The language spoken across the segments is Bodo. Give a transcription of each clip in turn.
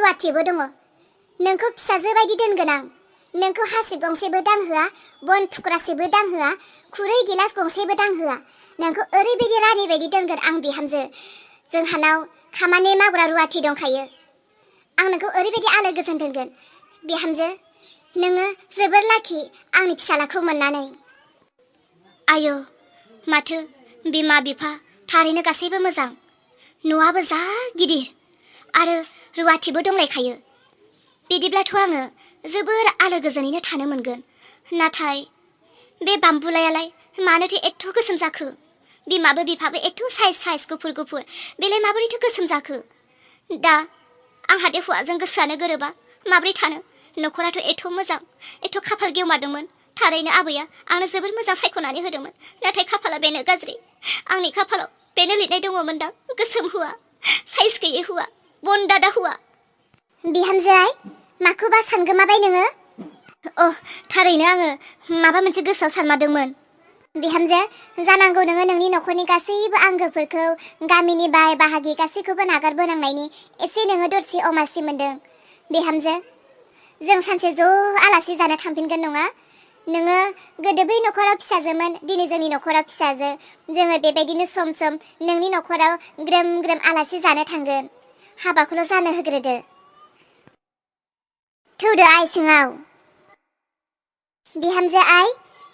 रुवाथिबो दङ। नोंखौ फिसाजो बायदि दोनगोन आं। नोंखौ हासिब गंसेबो दांहोआ, बन थुख्रासेबो दांहोआ, खुरै गिलास गंसेबो दांहोआ। नोंखौ ओरैबायदि रानि बायदि दोनगोन आं बिहामजो। जोंहानाव खामानि मावग्रा रुवाथि दंखायो। आं नोंखौ ओरैबायदि आलो गोजोन दोनगोन। बिहामजो, नोङो जोबोर लाखि आंनि फिसालाखौ मोननानै। आयौ, माथो बिमा बिफा थारैनो गासैबो मोजां। न'आबो जा गिदिर आरो रुवाथिबो दंलायखायो। बिदिब्लाथ' आङो जोबोर आलो गोजोनैनो थानो मोनगोन। नाथाय बे बाम्बुलायालाय मानोथो एथ' गोसोम जाखो? बिमाबो बिफाबो एथ' साइज गुफुर गुफुर, बेलाय माबोरैथो गोसोम जाखो? दा आंहा दे हौवाजों गोसोआनो गोरोबा, माब्रै थानो? न'खराथ' एथ' मोजां, एथ' खाफाल गेवमारदोंमोन। थारैनो आबैया आंनो जोबोर मोजां सायख'नानै होदोंमोन। नाथाय खाफाला बेनो गाज्रि। आंनि खाफालाव बेनो लिरनाय दङमोनदां, गोसोम हौवा, साइज गैयै हौवा, बनदादा हौवा। बिहामजोआय, माखौबा सानगोमाबाय नोङो? थारैनो आङो माबा मोनसे गोसोआव सानमारदोंमोन। बिहामजो, जानांगौ नोङो नोंनि न'खरनि गासैबो आंगोफोरखौ, गामिनि बाय बाहागि गासैखौबो नागारबोनांनायनि एसे नोङो दरसि अमासि मोनदों। बिहामजो, जों सानसे ज' आलासि जानो थांफिनगोन नङा? नोङो गोदो बै न'खराव फिसाजोमोन, दिनै जोंनि न'खराव फिसाजो। जोङो बेबायदिनो सम सम नोंनि न'खराव ग्रोम ग्रोम आलासि जानो थांगोन। हाबाखौल' जानो होग्रोदो। थौदो आइ सिङाव। बिहामजो आइ,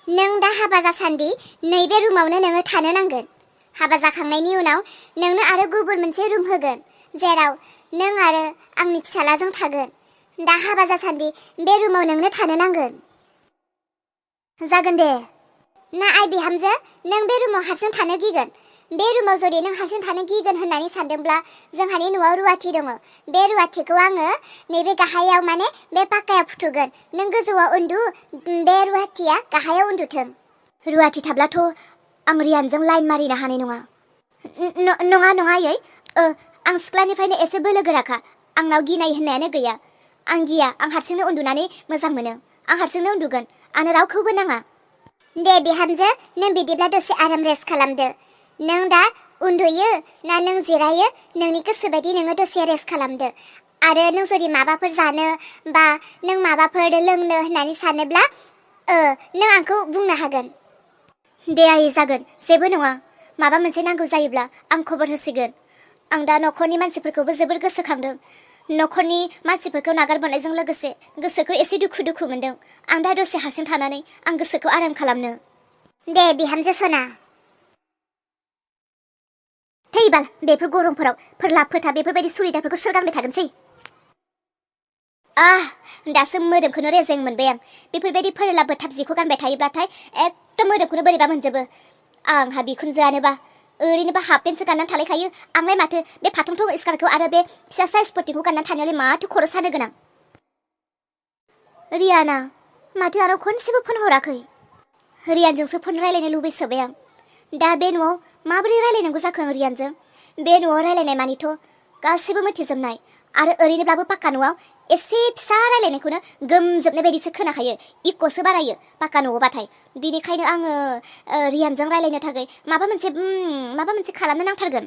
नों दा हाबा जासान्दि नैबे रुमावनो नोङो थानो नांगोन। हाबा जाखांनायनि उनाव नोंनो आरो गुबुन मोनसे रुम होगोन, जेराव नों आरो आंनि फिसालाजों थागोन। दा हाबा जासान्दि बे रुमाव नोंनो थानो नांगोन। जागोन दे। ना आइ बिहामजो, नों बे रुमाव हारसिं थानो गिगोन? बे रुमाव जुदि नों हारसिं थानो गिगोन होननानै सानदोंब्ला जोंहानि न'आव रुवाथि दङ। बे रुवाथिखौ आङो नैबे गाहायाव माने बे पाक्कायाव फुथुगोन। नों गोजौआव उन्दु, बे रुवाथिया गाहायाव उन्दुथों। रुवाथि थाब्लाथ' आं रियानजों लाइन मारिनो हानाय नङा। नङा आयै, आं सिख्लानिफ्रायनो एसे बोलो गोराखा। आंनाव गिनाय होननायानो गैया। आं गिया, आं हारसिंनो उन्दुनानै मोजां मोनो। आं हारसिंनो उन्दुगोन, आंनो रावखौबो नाङा। दे बिहामजो, नों बिदिब्ला दसे आराम रेस्ट खालामदो। नों दा उन्दुयो ना नों जिरायो? नोंनि गोसो बायदि नोङो दसे रेस्ट खालामदो। आरो नों जुदि माबाफोर जानो बा नों माबाफोर लोंनो होननानै सानोब्ला नों आंखौ बुंनो हागोन। दे आयै, जागोन, जेबो नङा। माबा मोनसे नांगौ जायोब्ला आं खबर होसिगोन। आं दा न'खरनि मानसिफोरखौबो जोबोर गोसोखांदों। न'खरनि मानसिफोरखौ नागारबोनायजों लोगोसे गोसोखौ एसे दुखु मोनदों। आं दा दसे हारसिं थानानै आं गोसोखौ आराम खालामनो। दे बिहामजो सना। थैबाल, बेफोर गरमफोराव फोरलाब फोथा बेफोरबायदि सुरिदारफोरखौ सोर गानबाय थागोनसै? दासो मोदोमखौनो रेजें मोनबाय आं। बेफोरबायदि फोरलाब बोथाब जिखौ गानबाय थायोब्लाथाय एकदम मोदोमखौनो बोरैबा मोनजोबो। आंहा बिखुनजोआनोबा ओरैनोबा हाफ पेन्टसो गाननानै थालायखायो। आंलाय माथो बे फाथं स्कार्टखौ आरो बे फिसा साइज स्पर्टिंखौ गाननानै थानायालाय माथो खर' सानो गोनां। रियाना माथो आंनाव खनसेबो फन हराखै। रियानजोंसो फन रायलायनो लुबैसोबाय आं। दा बे न'आव माबोरै रायलायनांगौ जाखो आं रियानजों? बे न'आव रायलायनाय मानिथ' गासैबो मिथिजोबनाय। आरो ओरैनोब्लाबो पाक्का न'आव एसे फिसा रायलायनायखौनो गोमजोबनाय बायदिसो खोनाखायो, इक'सो बारायो पाक्का न'आवबाथाय। बिनिखायनो आङो रियानजों रायलायनो थाखाय माबा मोनसे खालामनो नांथारगोन।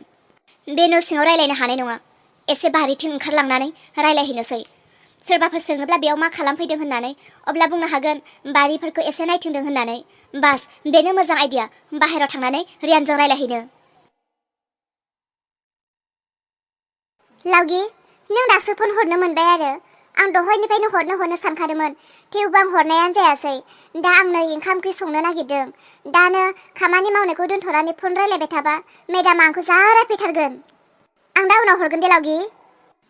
बे न' सिङाव रायलायनो हानाय नङा। एसे बारिथिं ओंखारलांनानै रायलायहैनोसै। सोरबाफोर सोङोब्ला बेयाव मा खालामफैदों होननानै, अब्ला बुंनो हागोन बारिफोरखौ एसे नायथिंदों होननानै। बास, बेनो मोजां आइडिया, बाहेरायाव थांनानै रियानजों रायलायहैनो। लावगि, नों दासो फन हरनो मोनबाय आरो। आं दहायनिफ्रायनो हरनो सानखादोंमोन, थेवबो आं हरनायानो जायासै। दा आं नै ओंखाम ओंख्रि संनो नागिरदों। दानो खामानि मावनायखौ दोनथ'नानै फन रायलायबाय थाबा मेडामा आंखौ जा रायफैथारगोन। आं दा उनाव हरगोन दे लावगि।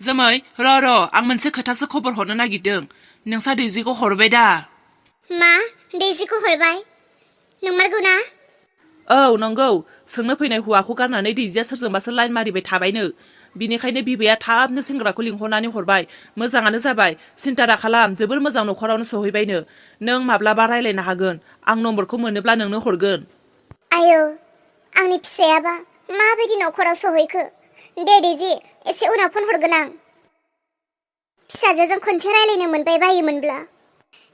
जोमै, र' आं मोनसे खोथासो खबर हरनो नागिरदों। नोंसा दैजिखौ हरबाय दा? मा? दैजिखौ हरबाय? नंमारगौ ना? औ नंगौ। सोंनो फैनाय हौवाखौ गारनानै दैजिया सोरजोंबासो लाइन मारिबाय थाबायनो। बिनिखायनो बिबैया थाबनो सेंग्राखौ लिंहरनानै हरबाय। मोजाङानो जाबाय, सिन्था दाखालाम, जोबोर मोजां न'खरावनो सहैबायनो। नों माब्लाबा रायलायनो हागोन। आं नम्बरखौ मोनोब्ला नोंनो हरगोन। आयौ, आंनि फिसायाबा माबायदि न'खराव सहैखो? दे दैजि, एसे उनाव फन हरगोन आं। फिसाजोजों खनसे रायलायनो मोनबाय बायोमोनब्ला।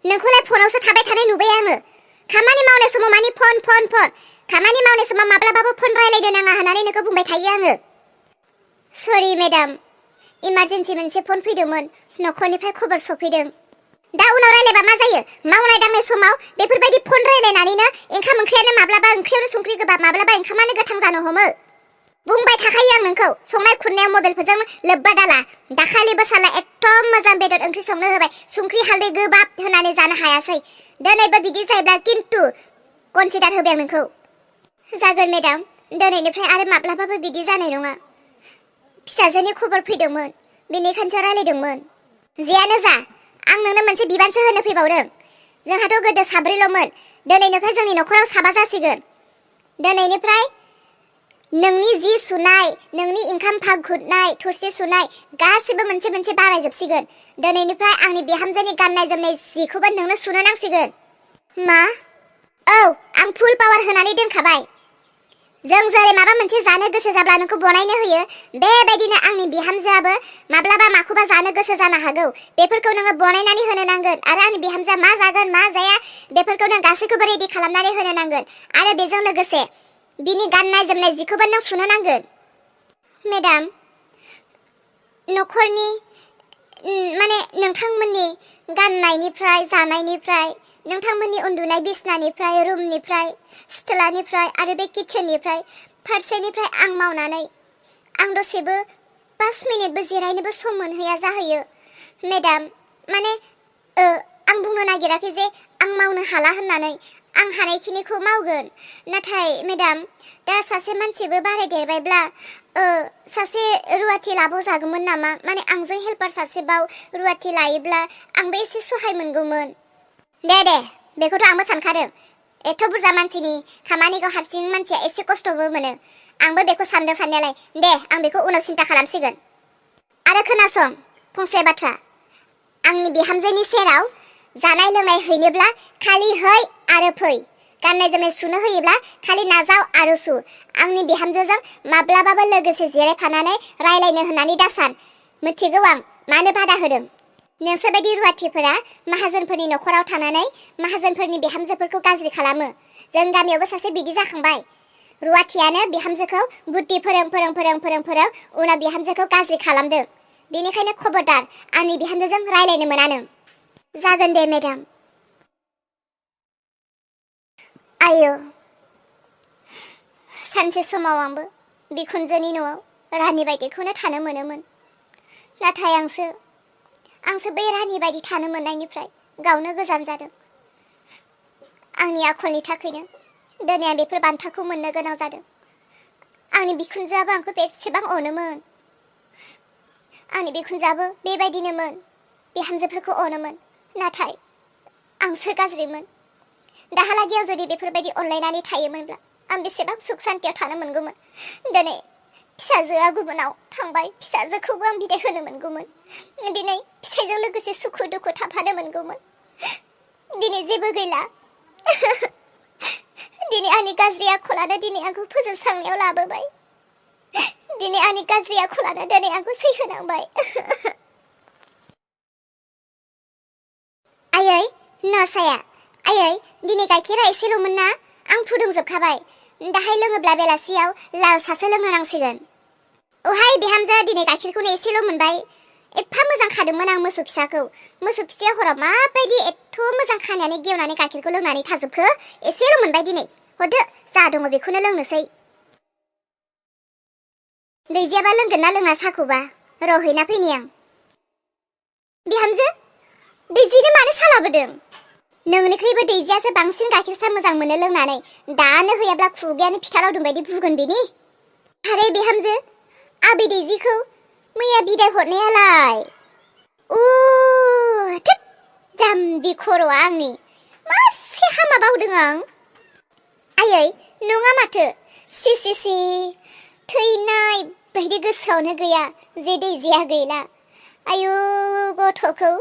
नोंखौलाय फनावसो थाबाय थानाय नुबाय आङो। खामानि मावनाय समाव मानि फन। खामानि मावनाय समाव माब्लाबाबो फन रायलायनो नाङा होननानै नोंखौ बुंबाय थायो आङो। सरि मेडाम, इमारजेन्सि मोनसे फन फैदोंमोन न'खरनिफ्राय खबर सफैदों दा उनाव रायलायबा मा जायो मावनाय दांनाय समाव बेफोरबायदि फन रायलायनानैनो ओंखाम ओंख्रियानो माब्लाबा ओंख्रियावनो संख्रि गोबाब माब्लाबा ओंखामानो गोथां जानो हमो बुंबाय थाखायो आं नोंखौ संनाय खुरनायाव मबाइलफोरजों लोब्बा दाला दाखालिबो साला एकदम मोजां बेदर ओंख्रि संनो होबाय संख्रि हालदै गोबाब होनानै जानो हायासै दिनैबो बिदि जायोब्ला किन्तु कनसिडार होबाय आं नोंखौ जागोन मेडाम दिनैनिफ्राय आरो माब्लाबाबो बिदि जानाय नङा फिसाजोनि खबर फैदोंमोन बेनिखायनो रायलायदोंमोन जियानो जा आं नोंनो मोनसे बिबानसो होनो फैबावदों जोंहाथ' गोदो साब्रैल'मोन दिनैनिफ्राय जोंनि न'खराव साबा जासिगोन दिनैनिफ्राय नोंनि जि सुनाय नोंनि ओंखाम भाग खुरनाय थोरसि सुनाय गासिबो मोनसे मोनसे बारायजोबसिगोन दिनैनिफ्राय आंनि बिहामजोनि गाननाय जोमनाय जिखौबो नोंनो सुनो नांसिगोन मा औ आं फुल पावार होनानै दोनखाबाय जों जेरै माबा मोनसे जानो गोसो जाब्ला नोंखौ बनायनो होयो बेबायदिनो आंनि बिहामजोआबो माब्लाबा माखौबा जानो गोसो जानो हागौ बेफोरखौ नोङो बनायनानै होनो नांगोन आरो आंनि बिहामजोआ मा जागोन मा जाया बेफोरखौ नों गासैखौबो रेडि खालामनानै होनो नांगोन आरो बेजों लोगोसे बिनि गाननाय जोमनाय जिखौबो नों सुनो नांगोन मेडाम न'खरनि माने नोंथांमोननि गाननायनिफ्राय जानायनिफ्राय नोंथांमोननि उन्दुनाय बिसनानिफ्राय रुमनिफ्राय सिथलानिफ्राय आरो बे किचेननिफ्राय फारसेनिफ्राय आं मावनानै आं दसेबो 5 मिनिटबो जिरायनोबो सम मोनहैया जाहैयो मेडाम माने आं बुंनो नागिराखै जे आं मावनो हाला होननानै आं हानायखिनिखौ मावगोन नाथाय मेडाम दा सासे मानसिबो बारायदेरबायब्ला सासे रुवाथि लाबावजागौमोन नामा माने आंजों हेल्पार सासेबाव रुवाथि लायोब्ला आंबो एसे सहाय मोनगौमोन दे बेखौथ' आंबो सानखादों एथ' बुरजा मानसिनि खामानिखौ हारसिं मानसिया एसे खस्थ'बो मोनो आंबो बेखौ सानदों साननायालाय दे आं बेखौ उनाव सिन्था खालामसिगोन आरो खोनासं फंसे बाथ्रा आंनि बिहामजोनि सेराव जानाय लोंनाय हैनोब्ला खालि है आरो फै गाननाय जोमनाय सुनो होयोब्ला खालि नाजाव आरो सु आंनि बिहामजोजों माब्लाबाबो लोगोसे जिरायफानानै रायलायनो होननानै दासान मिथिगौ आं मानो बादा होदों नोंसोरबायदि रुवाथिफोरा माहाजोनफोरनि न'खराव थानानै माहाजोनफोरनि बिहामजोफोरखौ गाज्रि खालामो जों गामियावबो सासे बिदि जाखांबाय रुवाथियानो बिहामजोखौ बुद्धि फोरों उनाव बिहामजोखौ गाज्रि खालामदों बेनिखायनो खबरदार आंनि बिहामजोजों रायलायनो मोना नों जागोन दे मेडाम आयो सानसे समाव आंबो बिखुनजोनि न'आव रानि बायदिखौनो थानो मोनोमोन नाथाय आंसो बे रानि बायदि थानो मोननायनिफ्राय गावनो गोजान जादों आंनि आखलनि थाखायनो दिनै आं बेफोर बान्थाखौ मोननो गोनां जादों आंनि बिखुनजोआबो आंखौ बेसेबां अनोमोन आंनि बिखुनजोआबो बेबायदिनोमोन बिहामजोफोरखौ अनोमोन नाथाय आंसो गाज्रिमोन दाहालागै आं जुदि बेफोरबायदि अनलायनानै थायोमोनब्ला आं बेसेबां सुख सान्तियाव थानो मोनगौमोन दिनै फिसाजोआ गुबुनाव थांबाय फिसाजोखौबो आं बिदाय होनो मोनगौमोन दिनै फिसाइजों लोगोसे सुखु दुखु थाफानो मोनगौमोन दिनै जेबो गैला दिनै आंनि गाज्रि आखलानो दिनै आंखौ फोजोबस्रांनायाव लाबोबाय दिनै आंनि गाज्रि आखलानो दिनै आंखौ सैहोनांबाय आयै नसाया आयै दिनै गाइखेरा एसेल'मोन ना आं फुदुंजोबखाबाय दाहाय लोङोब्ला बेलासियाव लाल सासो लोंनो नांसिगोन ओहाय बिहामजो दिनै गाइखेरखौनो एसेल' मोनबाय एफा मोजां खादोंमोन आं मोसौ फिसाखौ मोसौ फिसाया हराव माबायदि एथ' मोजां खानानै गेवनानै गाइखेरखौ लोंनानै थाजोबखो एसेल' मोनबाय दिनै हरदो जा दङ बेखौनो लोंनोसै दैजियाबा लोंगोन ना लोङा साखौबा रहैना फैनि आं बिहामजो दैजिनो मानो सालाबोदों नोंनिख्रुइबो दैजियासो बांसिन गाइखेर सा मोजां मोनो लोंनानै दानो होयाब्ला खुगायानो फिथा लावदुम बायदि बुगोन बेनि आरे बिहामजो आबै दैजिखौ मैया बिदाय हरनायालाय थोद जाम्बि खर'आ आंनि मासे हामा बावदों आं आयै नङा माथो सि थैनाय बायदि गोसोआवनो गैया जे दैजिया गैला आयु गथ'खौ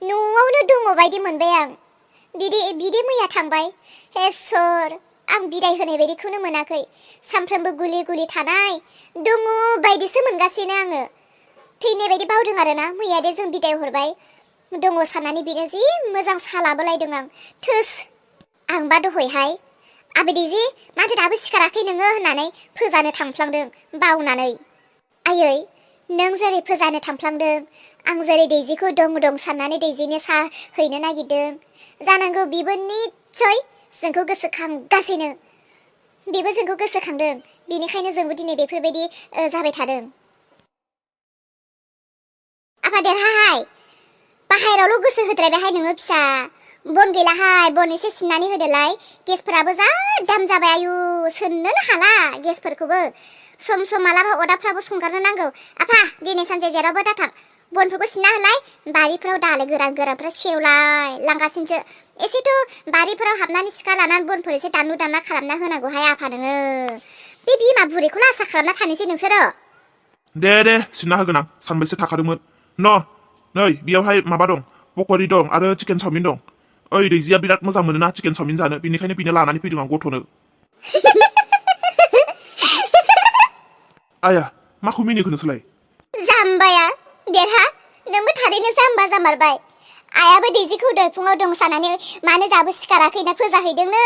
न'आवनो दङ बायदि मोनबाय आं बिदि मैया थांबाय हेसर आं बिदाय होनाय बायदिखौनो मोनाखै सामफ्रामबो गुलि थानाय दङ बायदिसो मोनगासिनो आङो थैनाय बायदि बावदों आरोना मैया दे जों बिदाय हरबाय दङ साननानै बिनो जि मोजां सालाबोलायदों आं थोस आंबा दहयहाय आबै दैजि माथो दाबो सिखाराखै नोङो होननानै फोजानो थांफ्लांदों बावनानै आयै नों जेरै फोजानो थांफ्लांदों आं जेरै दैजिखौ दं साननानै दैजिनो साहा हैनो नागिरदों जानांगौ बिबो निस्सय जोंखौ गोसोखांगासिनो बिबो जोंखौ गोसोखांदों बिनिखायनो जोंबो दिनै बेफोरबायदि जाबाय थादों आफादेरहाय बाहेरावल' गोसो होद्रायबायहाय नोङो फिसा बन गैलाहाय बन एसे सिननानै होदोलाय गेसफोराबो जा दाम जाबाय आयु सोननोनो हाला गेसफोरखौबो सम सम मालाबा अदाबफ्राबो संगारनो नांगौ आफा दिनै सानसे जेरावबो दाथां बनफोरखौ सिनना होलाय बारिफोराव दालाय गोरानफ्रा सेवलाय लांगासिनोसो एसेथ' बारिफोराव हाबनानै सिखा लानानै बनफोर एसे दानना खालामना होनांगौहाय आफा नोङो बे बिमा बुरैखौल' आसा खालामना थानोसै नोंसोरो दे सिनना होगोन आं सानबैसे थाखादोंमोन नै बेयावहाय माबा दं पकरि दं आरो चिकेन चावमिन दं ओइ दैजिया बिराद मोजां मोनोना चिकेन चावमिन जानो बिनिखायनो बिनो लानानै फैदों आं गथ'नो आया माखौ मिनिखो नोंसोरलाय जाम्बाया देरहा नोंबो थारैनो जाम्बा जामारबाय आयाबो दैजिखौ दहाय फुङाव दं साननानै मानो दाबो सिखाराखैना फोजाहैदोंनो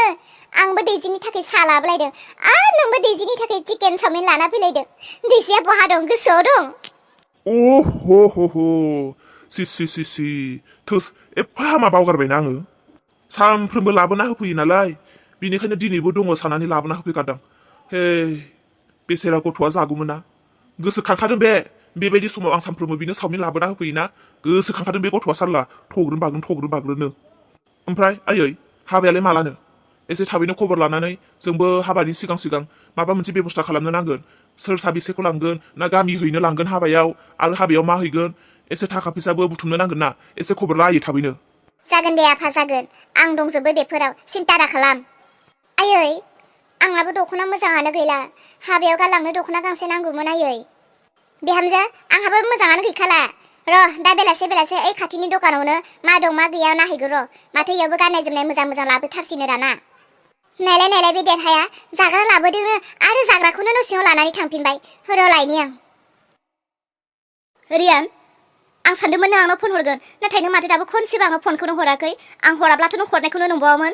आंबो दैजिनि थाखाय साहा लाबोलायदों आरो नोंबो दैजिनि थाखाय चिकेन चावमिन लाना फैलायदों दैजिया बहा दं गोसोआव दं हो सि थोस एफा मा बावगारबायना आङो सानफ्रोमबो लाबोना होफैयो नालाय बिनिखायनो दिनैबो दङ साननानै लाबोना होफैखादों हे बेसेरा गथ'आ जागौमोन ना गोसोखांखादों बेबायदि समाव आं सानफ्रोमबो बिनो चावमिन लाबोना होफैयोना गोसोखांखादों बे गथ'आ सारला थग्रोन बाग्रोनो ओमफ्राय आयै हाबायालाय मालानो एसे थाबैनो खबर लानानै जोंबो हाबानि सिगां माबा मोनसे बेबस्था खालामनो नांगोन सोर साबेसेखौ लांगोन ना गामि हैनो लांगोन हाबायाव आरो हाबायाव मा हैगोन एसे थाखा फैसाबो बुथुमनो नांगोन ना एसे खबर लायो थाबैनो जागोन दे आफा जागोन आं दंजोबो बेफोराव सिन्था दाखालाम आयै आंनाबो दख'ना मोजाङानो गैला हाबायाव गानलांनो दख'ना गांसे नांगौमोन आयै बिहामजो आंहाबो मोजाङानो गैखाला दा बेलासे ओइ खाथिनि दखानावनो मा दं मा गैया नायहैगोन माथो इयावबो गाननाय जोमनाय मोजां लाबोथारसिनो दाना नायलाय बे देरहाया जाग्रा लाबोदों आरो जाग्राखौनो न' सिङाव लानानै थांफिनबाय लायनि आं रियान आं सानदोंमोन नों आंनाव फन हरगोन नाथाय नों माथो दाबो खनसेबो आंनाव फनखौनो हराखै आं हराब्लाथ' नों हरनायखौनो नंबावामोन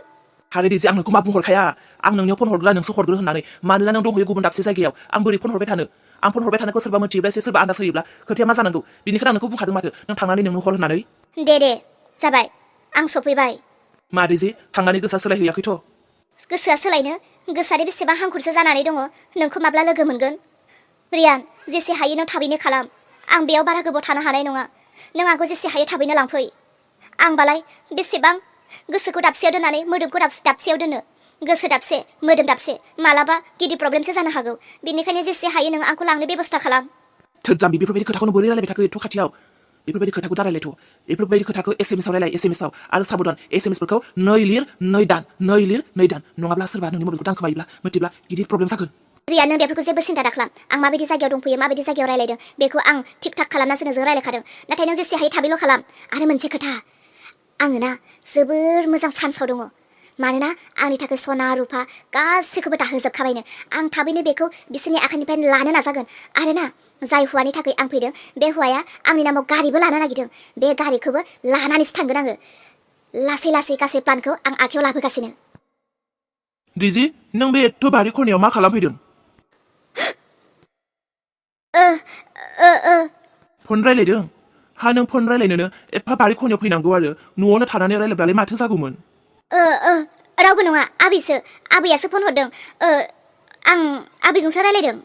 हारे दैजि आं नोंखौ मा बुंहरखाया आं नोंनियाव फन हरग्रा नोंसो हरग्रो होननानै मानोना नों दंहैयो गुबुन दाबसे जायगायाव आं बोरै फन हरबाय थानो आं फन हरबाय थानायखौ सोरबा मिथियोब्ला एसे सोरबा आन्दाज होयोब्ला खोथाया मा जानांगौ बिनिखायनो आं नोंखौ बुंखादों माथो नों थांनानै नोंनो हर होननानै दे जाबाय आं सफैबाय मा दैजि थांनानै गोसोआ सोलायहैयाखैथ' गोसोआ सोलायनो गोसोआरि बेसेबां हांखुरसो जानानै दङ नोंखौ माब्ला लोगो मोनगोन रियान जेसे हायो नों थाबैनो खालाम आं बेयाव बारा गोबाव थानो हानाय नङा नों आंखौ जेसे हायो थाबैनो लांफै आंबालाय बेसेबां गोसोखौ दाबसेयाव दोननानै मोदोमखौ दाबसेयाव दोनो गोसो दाबसे मोदोम दाबसे मालाबा गिदिर प्रब्लेमसो जानो हागौ बेनिखायनो जेसे हायो नों आंखौ लांनो बेबस्था खालाम थोद जाम्बि बेफोरबायदि खोथाखौनो बोरै रायलायबाय थाखो एथ' खाथियाव बेफोरबायदि खोथाखौ दारायलायथ' बेफोरबायदि खोथाखौ एसएमएसआव रायलाय एसएमएसआव आरो साबधान एसएमएसफोरखौ नै लिर नै दान नङाब्ला सोरबा नोंनि मबाइलखौ दांखोमायोब्ला मिथिब्ला गिदिर प्रब्लेम जागोन रिया नों बेफोरखौ जेबो सिन्था दाखालाम आं माबायदि जायगायाव दंफैयो माबायदि जायगायाव रायलायदों बेखौ आं थिक थाक खालामनासो नोंजों रायलायखादों नाथाय नों जेसे हायो थाबैल' खालाम आरो मोनसे खोथा आङो ना जोबोर मोजां चान्सआव दङ मानोना आंनि थाखाय सना रुफा गासैखौबो दाहोजोबखाबायनो आं थाबैनो बेखौ बिसोरनि आखाइनिफ्राय लानो नाजागोन आरो ना जाय हौवानि थाखाय आं फैदों बे हौवाया आंनि नामाव गारिबो लानो नागिरदों बे गारिखौबो लानानैसो थांगोन आङो लासै गासै प्लानखौ आं आखायाव लाबोगासिनो दैजि नों बे एथ' बारि खनायाव मा खालामफैदों फन रायलायदों हा नों फन रायलायनोनो एफा बारि खनायाव फैनांगौ आरो न'आवनो थानानै रायलायब्लालाय माथो जागौमोन रावबो नङा आबैयासो फन हरदों आं आबैजोंसो रायलायदों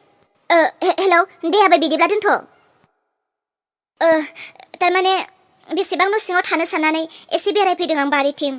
हेलौ दे आबै बिदिब्ला दोनथ' थारमाने बेसेबां न' सिङाव थानो साननानै एसे बेरायफैदों आं बारिथिं